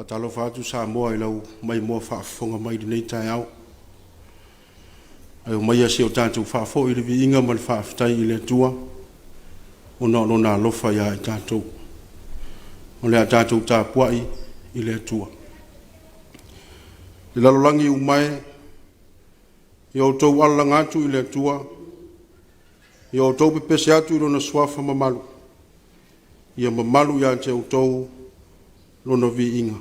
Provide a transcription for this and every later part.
Faatalofa atu Samoa i lau maimoa faafofoga mai i lenei taeao. Ae omaia se i o tatou faafoi le viiga ma le faafetai i le Atua ona o Lona alofa ia i tatou. O le a tatou tapuai i le Atua. Le lalolagi uma e, ia outou alalaga atu i le Atua, ia outou pepese atu i Lona Suafa mamalu, ia mamalu ia te outou Lona viiga.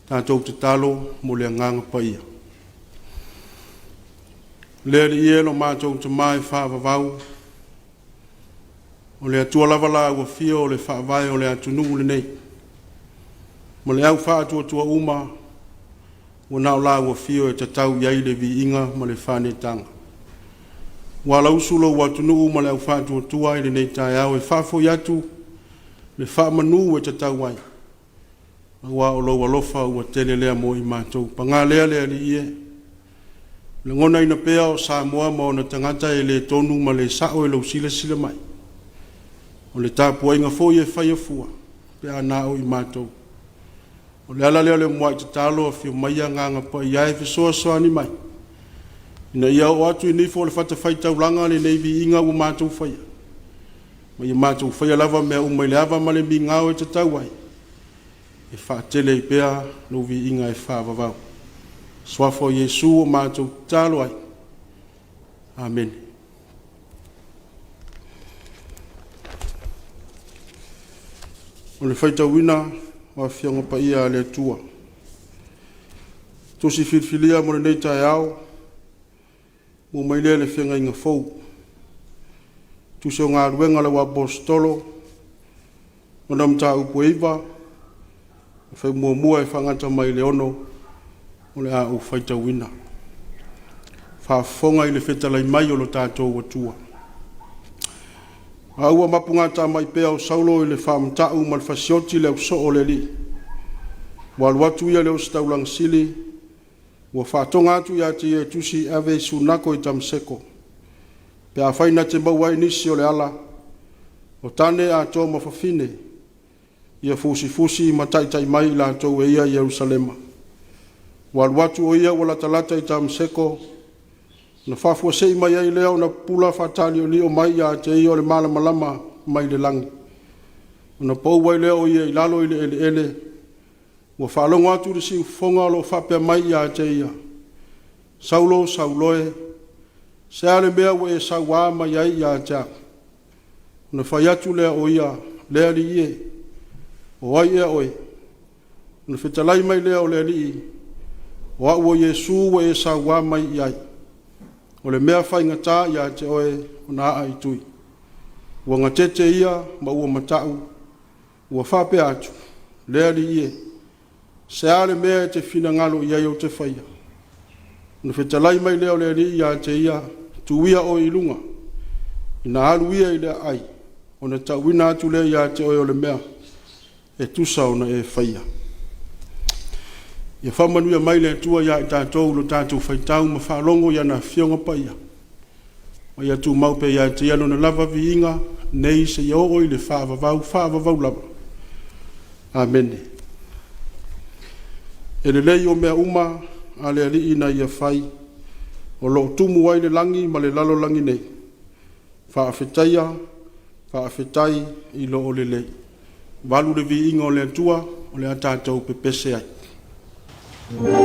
Tatou tatalo mo le Agaga Paia. Le Alii e lo matou Tama e faavavau, o le Atua lava la ua fia o le faavae o le atunuu lenei, ma le au faatuatua uma ua na o la ua fio e tatau i ai le viiga ma le faanetaga. Ua alausu lou atunuu ma le au faatuatua i lenei taeao e faafoi atu le faamanu e tatau ai, aua o lou alofa ua tele lea mo i matou. Paga lea le Alii e, lagonaina pea o Samoa ma ona tagata e le tonu ma le sa'o i lou silasila mai. O le tapuaiga foi e faia fua pe a na o i matou. O le ala lea o le muai tatalo, afio mai Agaga Paia e fesoasoani mai ina ia oo atu i nifo o le fatafaitaulaga lenei viiga ua matou faia, ma ia matou faia lava mea uma i le ava ma le migao e tatau ai, e faatele ai pea lou viiga e faavavau. Suafa o Iesu ua matou tatalo ai. Amene. O le faitauina o Afioga Paia a le Atua. Tusi filifilia mo lenei taeao ua mai lea i le Feagaiga Fou. Tusi o Galuega a le Aposetolo ona Mataupu e 9, muamua e faagata mai le 6 o le a ou faitauina. Faafofoga i le fetalai mai o lo tatou Atua. A ua mapugatamai pea o Saulo i le faamata'u ma le fasioti le au soo o le Alii, ua alu atu ia i le Ositaulaga sili, ua faatoga atu ia te ia e tusi e ave i Sunako i Tamaseko, pe afai na te maua ai nisi o le Ala, o tane atoa ma fafine, ia fusifusi ma taitai mai i latou e ia i Yerusalema. Ua alu atu o ia ua latalata i Tamaseko, ona faafuasei mai ai lea ona pupula faataaliolio mai ia te ia o le malamalama mai le lagi, ona pau ai lea o ia i lalo i le eleele. Ua faalogo atu i le siufofoga o lo o faapea mai ia te ia, “Saulo, Saulo e, se a le mea ua e saua mai ai ia te au?” Ona fai atu lea o ia, “Le Alii e, o ai ea Oe?” Ona fetalai mai lea o le Alii, “O A'u o Iesu ua e saua mai i ai. O le mea faigata ia te oe ona aa i tui.” Ua gatete ia ma ua mata'u, ua faapea atu, “Le Alii e, se a le mea e te finagalo i ai ou te faia?” Ona fetalai mai lea o le Alii ia te ia, “Tu ia oe i luga, ina alu ia i le aai, ona ta'uina atu lea ia te oe o le mea e tusa ona e faia.” Ia faamanuia mai le Atua ia i tatou i lo tatou faitau ma faalogo i ana Afioga Paia, ma ia tumau pea ia te Ia Lona lava viiga nei seia oo i le faavavau, faavavau lava. Amene. E lelei o mea uma a le Alii na Ia fai, o lo o tumu ai le lagi ma le lalolagi nei. Faafetaia, faafetai i lo o lelei. 8. Le viiga o le Atua o le a tatou pepese ai. A le Alii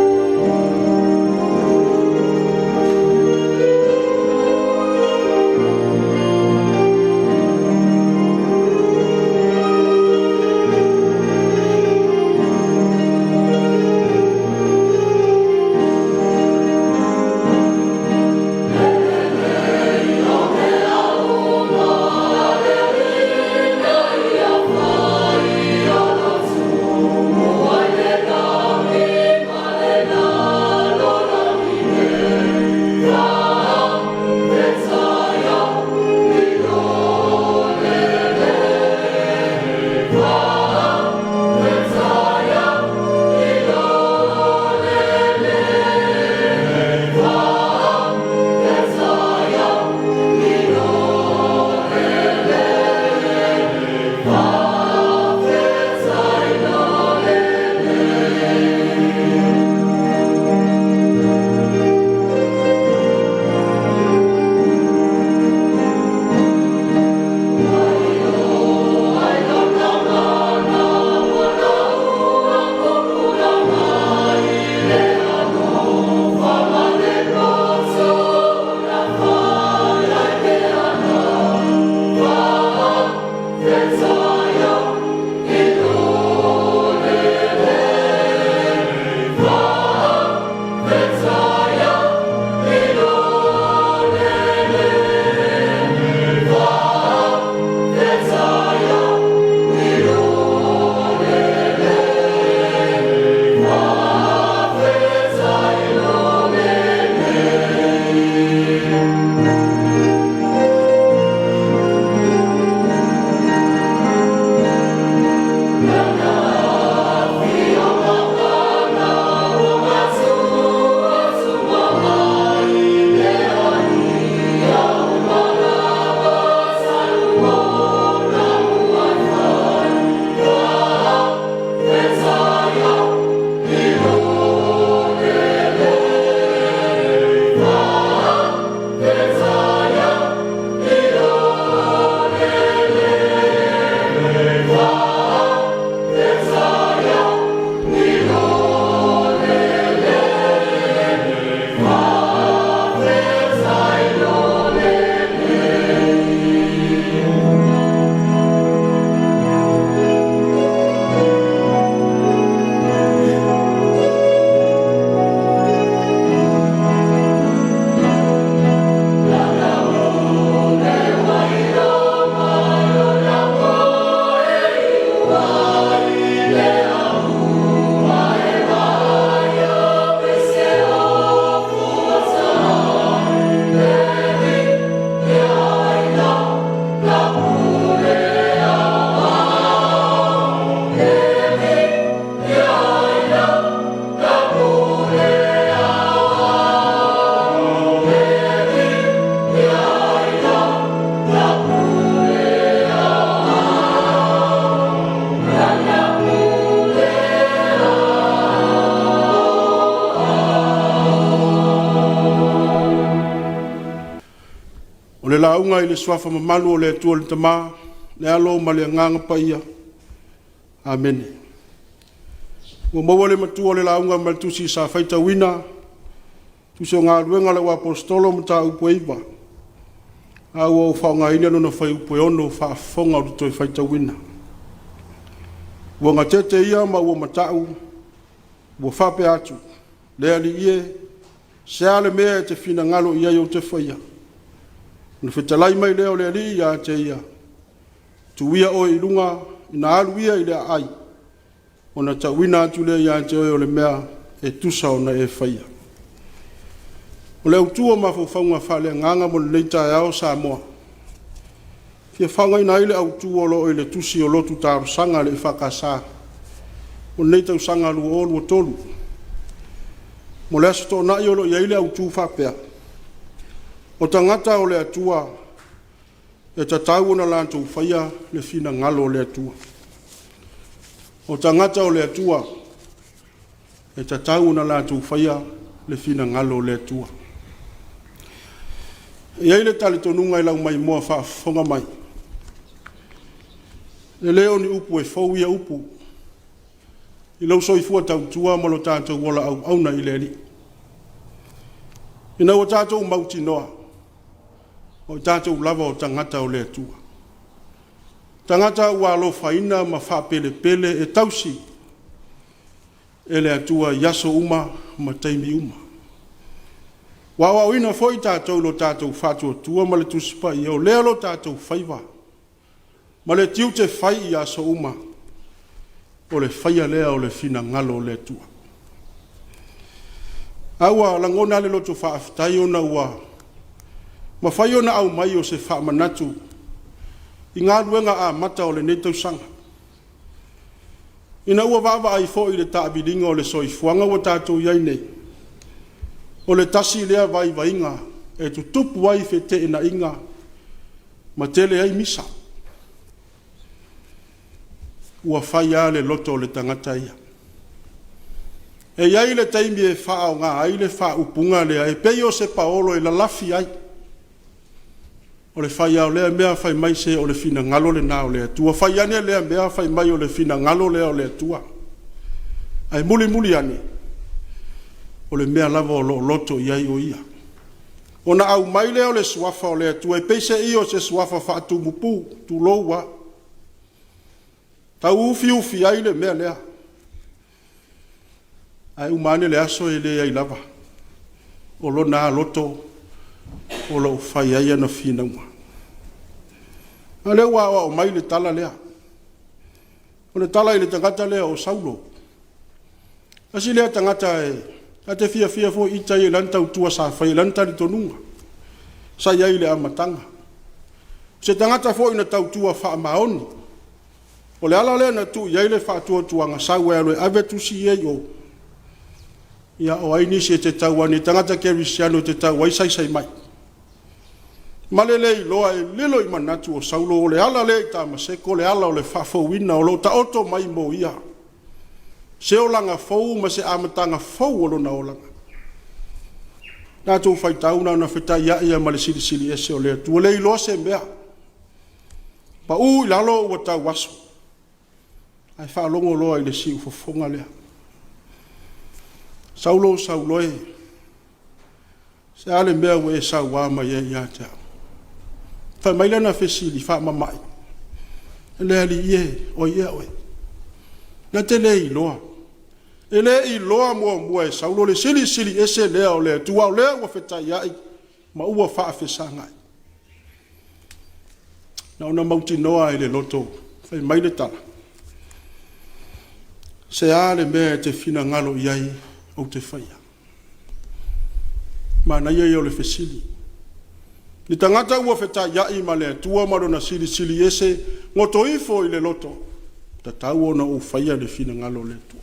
na Ia fai, lauga i le Suafa mamalu o le Atua le Tama, le Alo ma le Agaga Paia. Amene. Ua maua le matua o le lauga mai le Tusi sa faitauina, Tusi o Galuega a le Aposetolo mataupu e 9, a ua ou faaaogaina lona fuaiupu e 6 faafofoga ou te toe faitauina. Ua gatete ia ma ua mata'u, ua faapea atu, “Le Alii e, se a le mea e te finagalo i ai ou te faia?” Ona fetalai mai lea o le Alii ia te ia, “Tuu ia oe i luga ina alu ia i le aai, ona ta'uina atu lea ia te oe o le mea e tusa ona e faia.” O le autu o mafaufauga faaleagaga mo lenei taeao Samoa, e fia faaaogaina ai le autu o lo o i le Tusi o Lotu Talosaga a le EFKS mo lenei tausaga 2023. Mo le Aso Toonai o lo o i ai le autu faapea, o tagata o le Atua e tatau ona latou faia le finagalo o le Atua. O tagata o le Atua e tatau ona latou faia le finagalo o le Atua. E i ai le talitonuga i lau maimoa faafofoga mai, e le o ni upu e fou ia upu i lou soifua tautua ma lo tatou ola auauna i le Alii, ina ua tatou mautinoa o i tatou lava o tagata o le Atua, tagata ua alofaina ma faapelepele e tausi e le Atua i aso uma ma taimi uma. Ua aoaoina foi tatou i lo tatou faatuatua ma le Tusi Paia, o lea lo tatou faiva ma le tiute fai i aso uma, o le faia lea o le finagalo o le Atua. A ua lagona lava le loto faafetai ona ua mafai ona aumai o se faamanatu i galuega amata o lenei tausaga. Ina ua vaavaai foi i le taaviliga o le soifuaga ua tatou i ai nei, o le tasi lea vaivaiga e tutupu ai feteenaiga ma tele ai misa. Ua fai lava le loto o le tagata ia. E i ai le taimi e faaaoga ai le faaupuga lea e pei o se paolo e lalafi ai. O le fai lava o lea mea fai mai, se o le finagalo lena o le Atua, fai ane lea mea fai mai o le finagalo lea o le Atua. Ae mulimuli ane, o le mea lava o lo o loto i ai o ia. Ona aumai lea o le Suafa o le Atua e peiseai o se suafa faatumu, tulou lava, tauufiufi ai le mea lea, ae uma ane le aso e leai lava, o lona lava loto o lo o fai ai ana finauga. A o lea ua aoao mai le tala lea. O le tala i le tagata lea o Saulo. Tasi lea tagata ta te fiafia foi ita ia i lana tautua sa faia i lana talitonuga sa i ai i le amataga. O se tagata foi na tautua faamaoni. O le ala lea na tuu i ai le faatuatuaga, sau e alu e ave tusi ia i o, ia o ai nisi e te tau ane i tagata kerisiano e te tau ai saisai mai. Ma le le iloa e lilo i manatu o Saulo o le ala lea i Tamaseko o le ala o le faafouina o lo o taoto mai mo ia se olaga fou ma se amataga fou o lona olaga. Tatou faitau na ona fetaiai lava ma le Silisili Ese o le Atua, le iloa se mea, pau i lalo ua tauaso, ae faalogo loa i le siufofoga lea, “Saulo Saulo e, se a le mea ua e saua mai ai ia te au?” Fai mai lana fesili faamama'i, “Le Alii e, o ai ea oe?” Na te le iloa. E le i iloa muamua e Saulo le Silisili Ese lea o le Atua a o lea ua fetaiai ma ua faafesagai. Na ona mautinoa lava i le loto fai mai le tala, “Se a le mea e te finagalo i ai ou te faia?” Manaia ia o le fesili. Le tagata ua fetaiai ma le Atua ma Lona Silisili Ese, goto ifo i le loto, e tatau ona ou faia le finagalo o le Atua.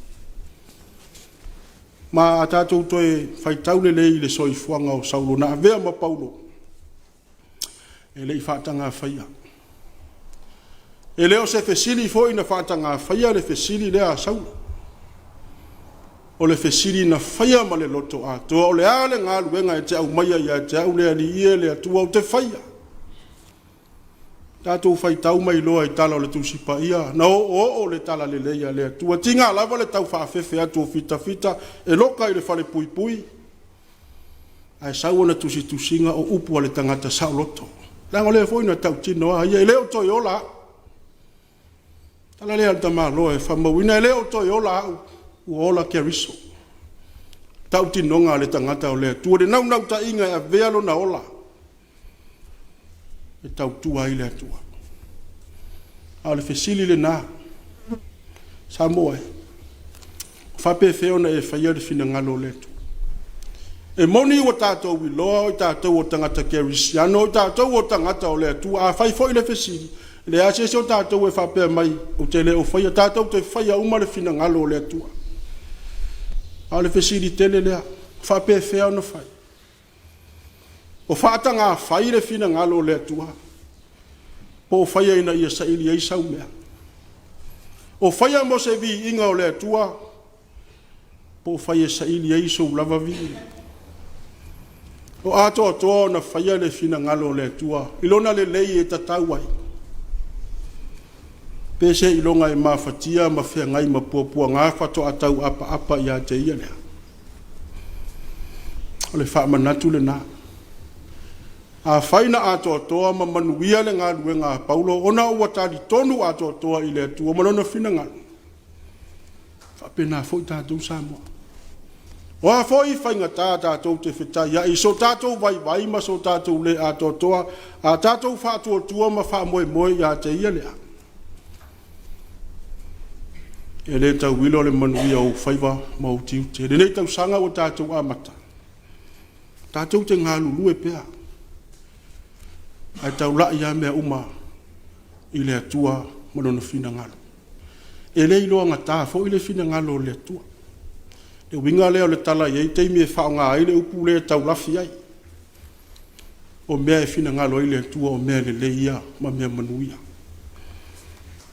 Ma a tatou toe faitau lelei i le soifuaga o Saulo na avea ma Paulo, e le i faataga faia. E le o se fesili foi na faataga faia le fesili lea a Saulo. O le fesili na faia ma le loto atoa, o le a le galuega e te aumaia ia te au le Alii e, le Atua ou te faia. Tatou faitau ma iloa i tala o le Tusi Paia, na oooo le talalelei a le Atua. E tiga lava le tau faafefe atu o fitafita e loka i le falepuipui ae sau ona tusitusiga o upu a le tagata saoloto. Leaga o lea foi na tautino lava ia, e le o toe ola au. O le tala lea a le tamaloa e faamauina, e le o toe ola au, ua ola Keriso. O le tautinoga a le tagata o le Atua i le naunautaiga e avea lona ola e tautua ai le Atua. A o le fesili lena Samoa e, o faapefea ona e faia le finagalo o le Atua? E moni ua tatou iloa o tatou o tagata kerisiano, o tatou o tagata o le Atua. Afai foi le fesili, e leai lava se isi o tatou e faapea mai ou te le o faia. Tatou te faia uma le finagalo o le Atua. A o le fesili tele lea, e faapefea ona fai? O faataga fai le finagalo o le Atua po o faia ina ia saili ai sau mea? O faia mo se viiga o le Atua po o faia e saili ai sou lava viiga? O atoatoa ona faia le finagalo o le Atua i lona lelei e tatau ai? Pe seiloga e mafatia ma feagai ma puapuaga faatoa tau apaapa ia te Ia lea? O le faamanatu lena. Afai na atoatoa ma manuia le galuega a Paulo ona ua talitonu atoatoa i le Atua ma lona finagalo, e faapena foi tatou Samoa. O a foi faigata tatou te fetaiai i so tatou vaivai ma so tatou le atoatoa, a tatou faatuatua ma faamoemoe ia te Ia lea, e le tauilo le manuia o ou faiva ma ou tiute. I lenei tausaga ua tatou amata, tatou te galulue pea ae taulai lava mea uma i le Atua ma Lona finagalo. E le iloagata foi le finagalo o le Atua. O le uiga lea o le tala e i ai taimi e faaaoga ai le upu lea e taulafi ai. O mea e finagalo ai le Atua o mea lelei ia ma mea manuia.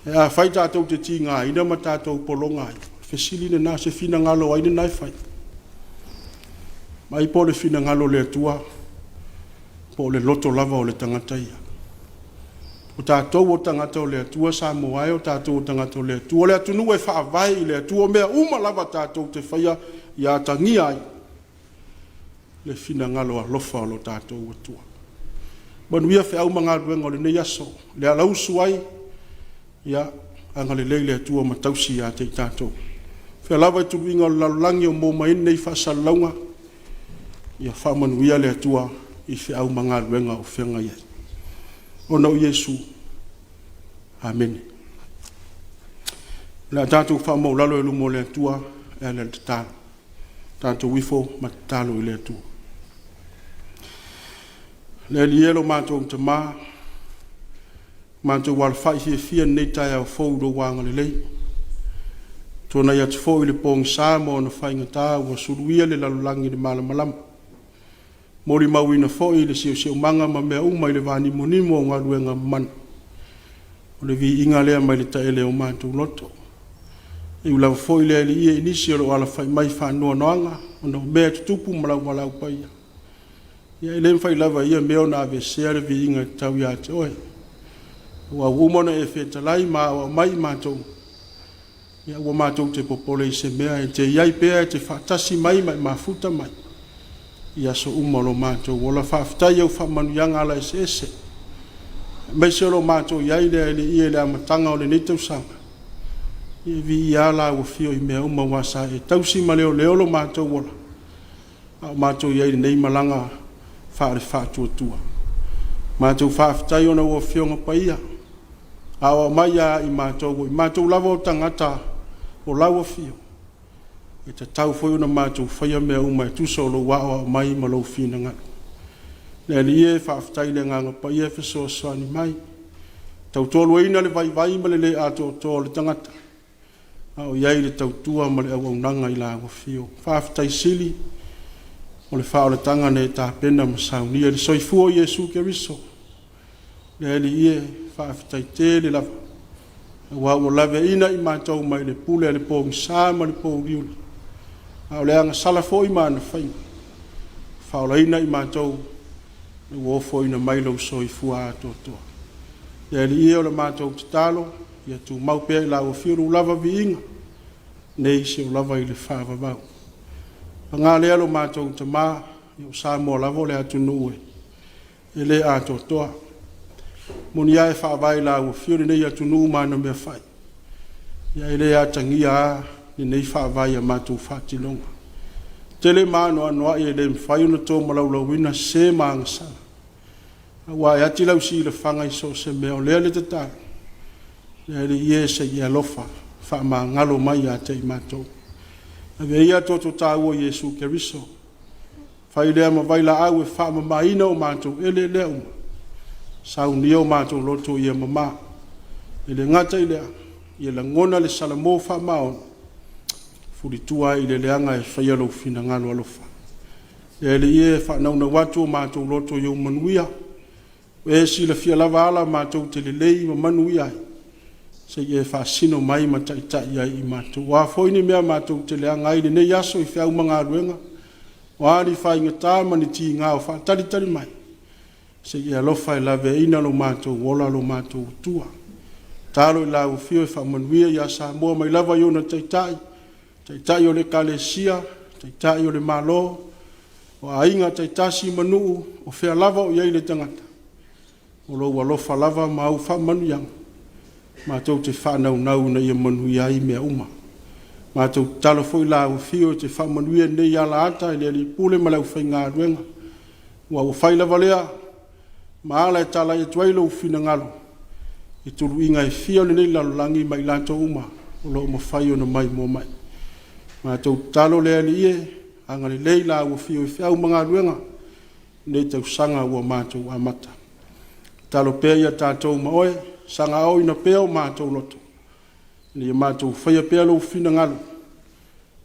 Ae afai tatou te tigaina ma tatou pologa ai, o le fesili lena, o se finagalo o ai lena e fai? Vaai po o le finagalo o le Atua po o le loto lava o le tagata ia. O tatou o tagata o le Atua Samoa e, o tatou o tagata o le Atua. O le atunuu e faavae i le Atua. O mea uma lava tatou te faia, ia atagia ai le finagalo alofa o lo tatou Atua. Manuia feau ma galuega o lenei aso, le alausu ai, ia agalelei le Atua ma tausi ia te i tatou. O fea lava ituaiga o le lalolagi o maua mai ai lenei faasalalauga, ia faamanuia le Atua i feau ma galuega o feagai ai. Ona o Iesu, amene. O le a tatou faamaualalo i luma o le Atua e ala i le tatalo. Tatou ifo ma tatalo i le Atua. Le Alii e lo matou Tama, matou alafai fiafia i lenei taeao fou i lou agalelei. Ua tuanai atu foi le pogisa ma ona faigata ua suluia le lalolagi i le malamalama. Ua molimauina foi le siosiomaga ma mea uma i le vanimonimo o galuega mamana. O le viiga lea mai le taele o matou loto. E ui lava foi le Alii e i nisi o lo o alafai mai i faanoanoaga ona o mea e tutupu ma lau valaau paia, ia e le mafai lava e ia mea ona aveesea le viiga e tatau ia te Oe. Aua ua uma ona e fetalai ma aoao mai i matou, ia aua matou te popole i se mea, e te i ai pea, e te faatasi mai ma e mafuta mai i aso uma o lo matou ola. Faafetai i au faamanuiaga ala eseese, aemaise o lo matou i ai le Alii i le amataga o lenei tausaga, ia viia lau Afio i mea uma aua sa e tausi ma leoleo lo matou ola a o matou i ai i lenei malaga faale-faatuatua. Matou faafetai ona o Afioga Paia aoao mai ia i matou, o i matou lava o tagata o lau Afio, e tatau foi ona matou faia mea uma e tusa o lou aoao mai ma lou finagalo. Le Alii e, faafetai i le Agaga Paia e fesoasoani mai, e tautoaluaina le vaivai ma le le atoatoa o le tagata a o i ai le tautua ma le auaunaga i lau Afio. Faafetai sili mo le faaolataga na e tapena ma saunia i le soifua o Iesu Keriso. Le Alii e, faafetai tele lava aua ua laveaiina i matou mai le pule a le pogisa ma le pouliuli, a o le agasala foi ma ana faiga, faaolaina i matou ua ofoina mai lou soifua atoatoa. Le Alii e, o le matou tatalo, ia tumau pea i lau Afio lou lava viiga, nei seia oo lava i le faavavau. Paga lea lo matou Tama, o Samoa lava o le atunuu e le atoatoa. E moni lava e faavae i lau Afio lenei atunuu ma ana mea fai, ae le atagia lava lenei faavae i a matou faatinoga. E tele ma anoanoai e le mafai ona tolaulauina sese ma agasala, aua e ati lau silafaga i so o se mea. O lea le tatalo, le Alii e, se i e alofa faamagalo mai ia te i matou. Avea ia toto taua o Iesu Keriso, fai lea ma vailaau e faamamaina o matou eleelea uma, saunia o matou loto ia mama. E le gata i lea, ia lagona le salamo faamaoni, fulitua ai i le leaga e faia Lou finagalo alofa. Le Alii e, e faanaunau atu o matou loto i ou manuia, o E silafia lava ala matou te lelei ma manuia ai, se i e faasino mai ma taitai ai i matou. O a foi ni mea matou te leaga ai i lenei aso i feau ma galuega, o a ni faigata ma ni tiga o faatalitali mai, se i e alofa e laveaiina lo matou ola lo matou matua. Tatalo i lau Afio e faamanuia ia Samoa mai lava i ona taitai, Taitai o le Ekalesia, Taitai o le Malo, o aiga taitasi ma nuu, o fea lava o i ai le tagata, o lou alofa lava ma au faamanuiaga matou te faanaunau ina ia manuia ai mea uma. Matou te tatalo foi i lau Afio e te faamanuia i lenei alaata i le alii Pule ma le aufaigaluega, aua ua fai lava lea ma ala e talai atu ai lou finagalo i tuluiga e fia o lenei lalolagi ma i latou uma o lo o mafai ona maimoa mai. Matou tatalo le Alii e, agalelei i lau Afio i feau ma galuega o lenei tausaga ua matou amata. Tatalo pea ia tatou ma Oe, saga aoina pea o matou loto ina ia matou faia pea Lou finagalo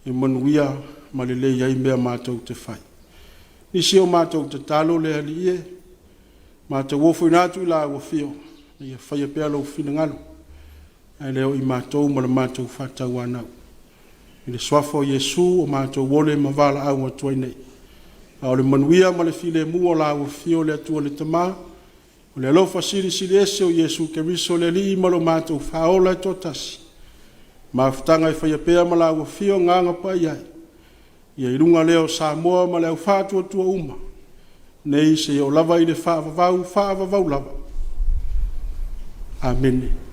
e manuia ma lelei ai mea matou te fai. O nisi o matou tatalo le Alii e, matou ofoina atu i lau Afio ina ia faia pea Lou finagalo ae le o i matou ma le matou faatauanau. I le Suafa o Iesu ua matou ole ma valaau atu ai nei. A o le manuia ma le filemu o lau Afio le Atua le Tama, o le alofa silisili ese o Iesu Keriso le Alii ma lo matou Faaola e toatasi, mafutaga e faia pea ma lau Afio Agaga Paia e, ia i luga lea o Samoa ma le au faatuatua uma, nei seia oo lava i le faavavau, faavavau lava. Amene.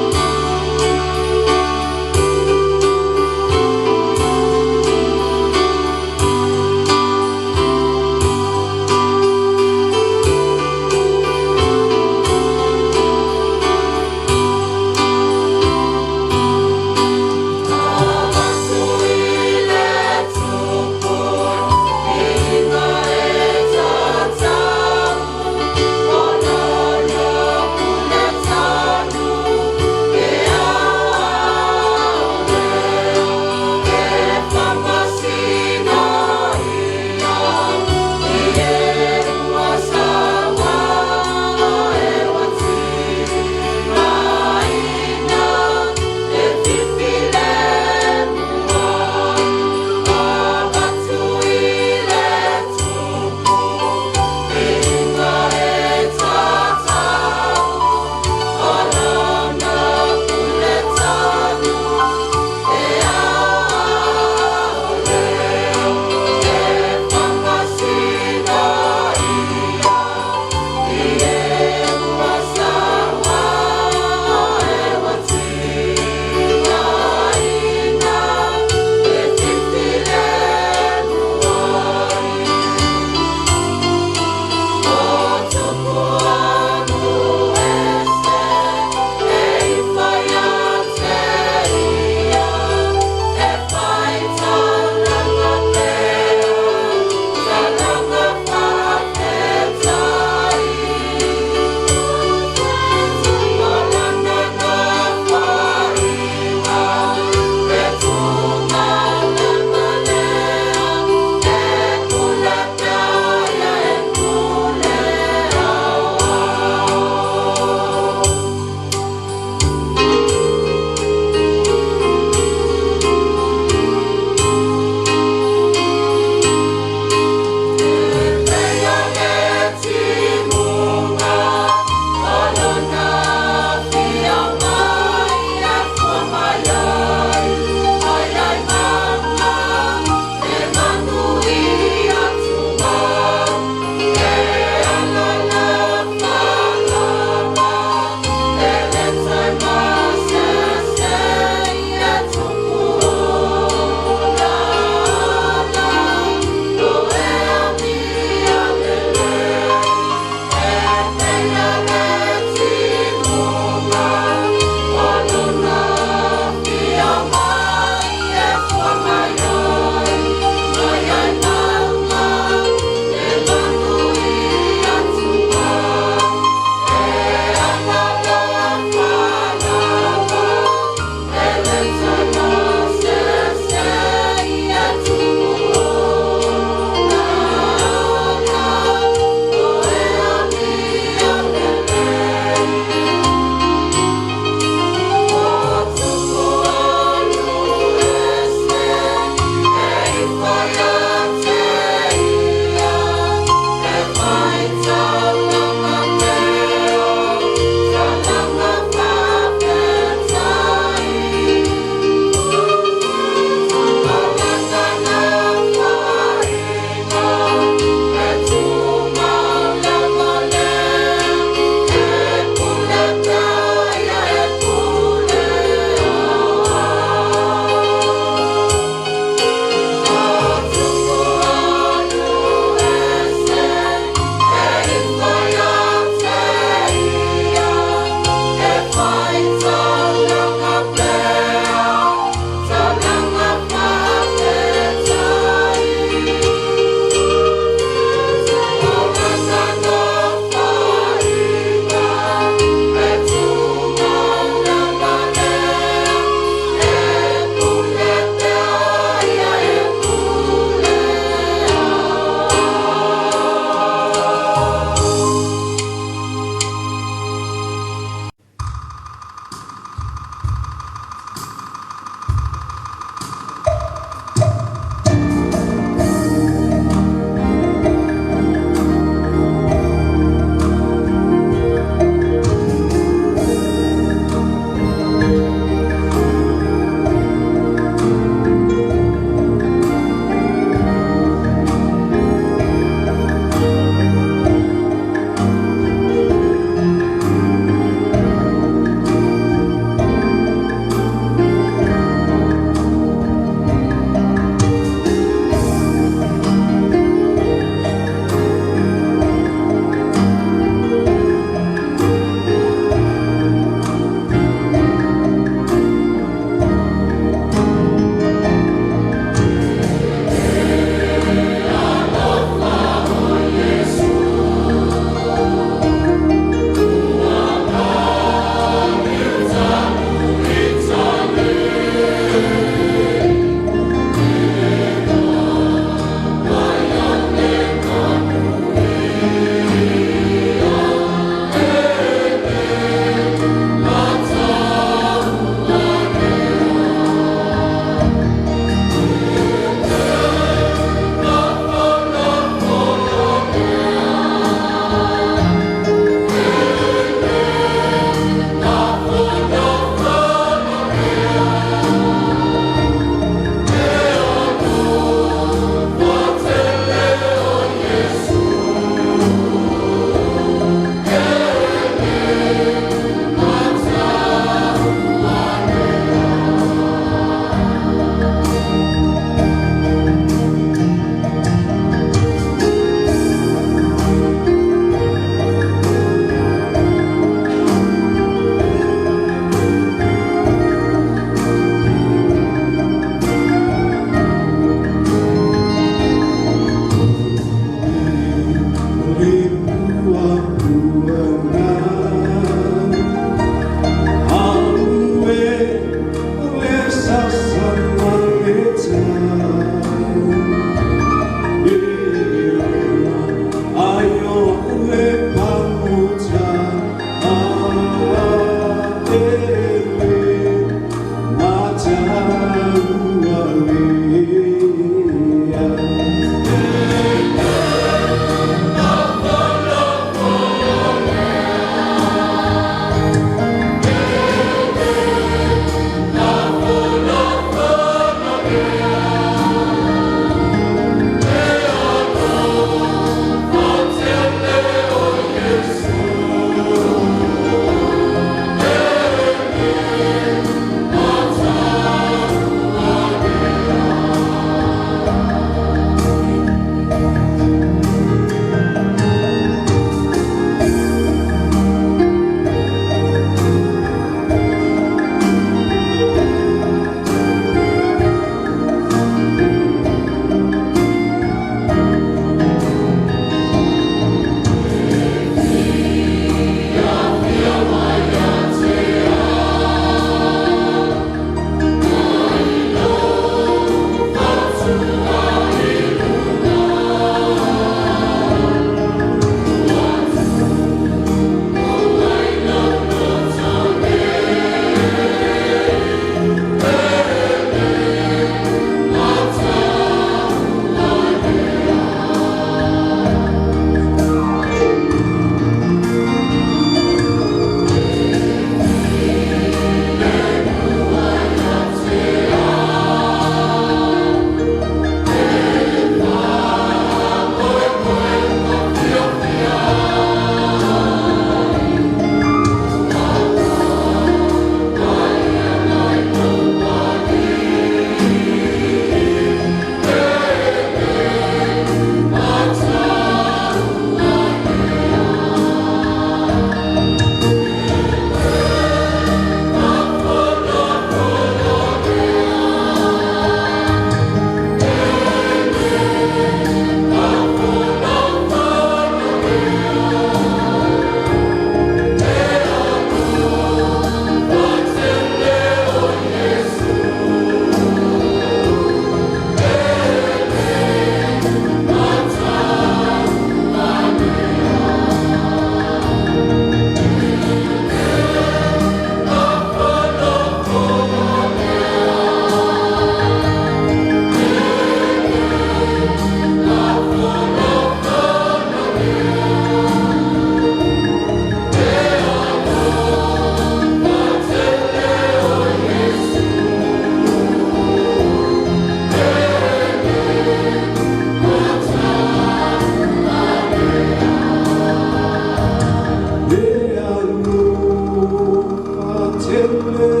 Le.